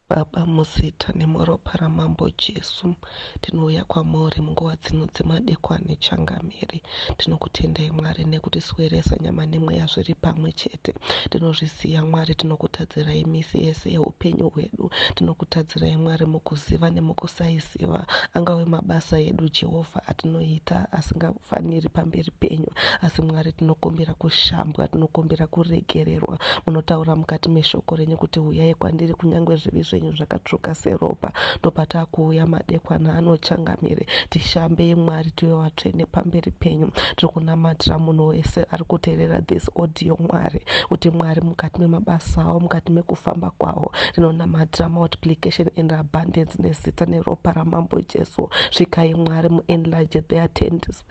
Baba, muzita nemuropa raMambo Jesu, tinouya kwamuri munguva dzino dzemadekwani changamire. Tinokutendai Mwari nekutisweresa nyama nemweya zviri pamwe chete. Tinozviziva Mwari, tinokutadzirai misi yese yeupenyu hwedu. Tinokutadzirai Mwari mukuziva nemukusaiziva, angave mabasa edu Jehovha atinoita asingafaniri pamberi penyu. Asi Mwari, tinokumbira kushambwa, tinokumbira kuregererwa. Munotaura mukati meshoko renyu kuti huyai kwandiri kunyange zvivi zvenyu zvakatsvuka seropa. Ndopatakuuya madekwana ano changamire, tishambei Mwari, tive vatsvene pamberi penyu. Tiri kunamatira munhu wese ari kuteerera this audio Mwari, kuti Mwari mukati memabasa avo, mukati mekufamba kwavo, tinonamatira multiplication and abundance nezita neropa raMambo Jesu. Svikai Mwari, muenlarge their tents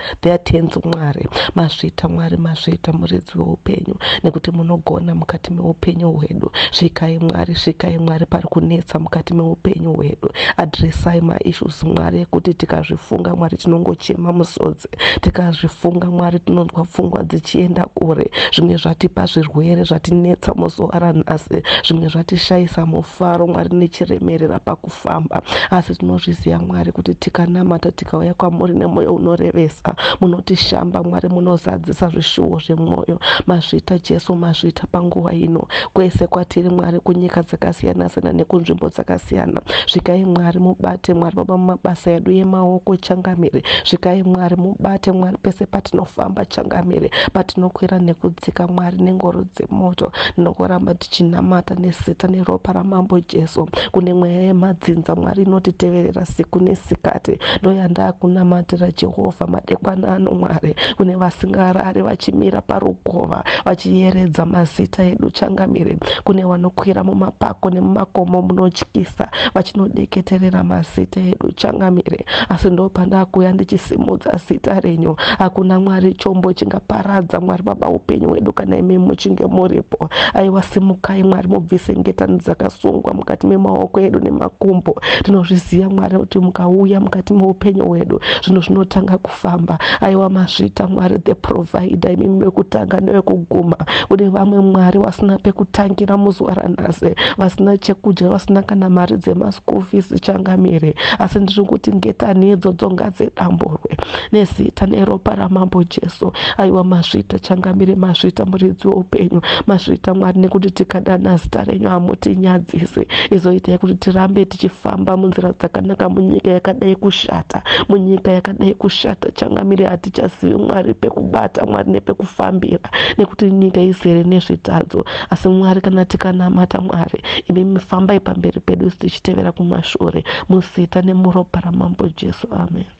Mwari. Mazvita Mwari, mazvita muridzi weupenyu, nekuti munogona mukati meupenyu hwedu. Svikai Mwari, svikai Mwari pari kunetsa mukati meupenyu hwedu. Addressai maissues Mwari ekuti tikazvifunga Mwari tinongochema musodzi, tikazvifunga Mwari tinonzwa pfungwa dzichienda kure. Zvimwe zvatipa zvirwere zvatinetsa muzuva ranhasi, zvimwe zvatishayisa mufaro Mwari nechiremerera pakufamba. Asi tinozviziva Mwari kuti tikanamata, tikauya kwamuri nemwoyo unorevesa, munotishamba Mwari, munozadzisa zvishuwo zvemwoyo. Mazvita Jesu, mazvita panguva ino. Kwese kwatiri Mwari, kunyika dzakasiyana-siyana nekunzvimbo dzakasiyana, svikai Mwari, mubate Mwari Baba mumabasa edu emaoko changamire. Svikai Mwari, mubate Mwari pese patinofamba changamire, patinokwira nekudzika Mwari nengoro dzemoto. Ndinokuramba tichinamata nezita neropa raMambo Jesu. Kune mweya yemadzinza Mwari inotiteverera siku nesikati, ndoyandakunamatira Jehovha madekwana ano Mwari. Kune vasingarari vachimira parukova vachiyeredza mazita edu changamire, kune vanokwira mumapako nemumakomo munotyisa vachinodeketerera mazita edu changamire. Asi ndopandakuya ndichisimudza zita renyu. Hakuna Mwari chombo chingaparadza Mwari Baba upenyu hwedu kana imi muchinge muripo. Aiwa, simukai Mwari, mubvise ngetani dzakasungwa mukati memaoko edu nemakumbo. Tinozviziva Mwari kuti mukauya mukati meupenyu hwedu, zvinhu zvinotanga kufamba. Aiwa, mazvita Mwari the provider, imimi wekutanga newekuguma. Kune vamwe Mwari vasina pekutangira muzuva ranhasi, vasina chekudya, vasina kana mari dzemaschool fees changamire. Asi ndiri kuti ngetani idzodzo ngadzidamburwe nezita neropa raMambo Jesu. Aiwa, mazvita changamire, mazvita muridzi weupenyu, mazvita Mwari, nekuti tikadana zita renyu hamutinyadzisi. Izoitai kuti tirambe tichifamba munzira dzakanaka munyika yakadai kushata, munyika yakadai kushata changamire. Hatichazivi Mwari pekubata Mwari nepekufambira, nekuti nyika izere nezvitadzo. Asi Mwari, kana tikanamata Mwari, imi mifambai pamberi pedu, tichitevera kumashure, muzita nemuropa raMambo Jesu, amen.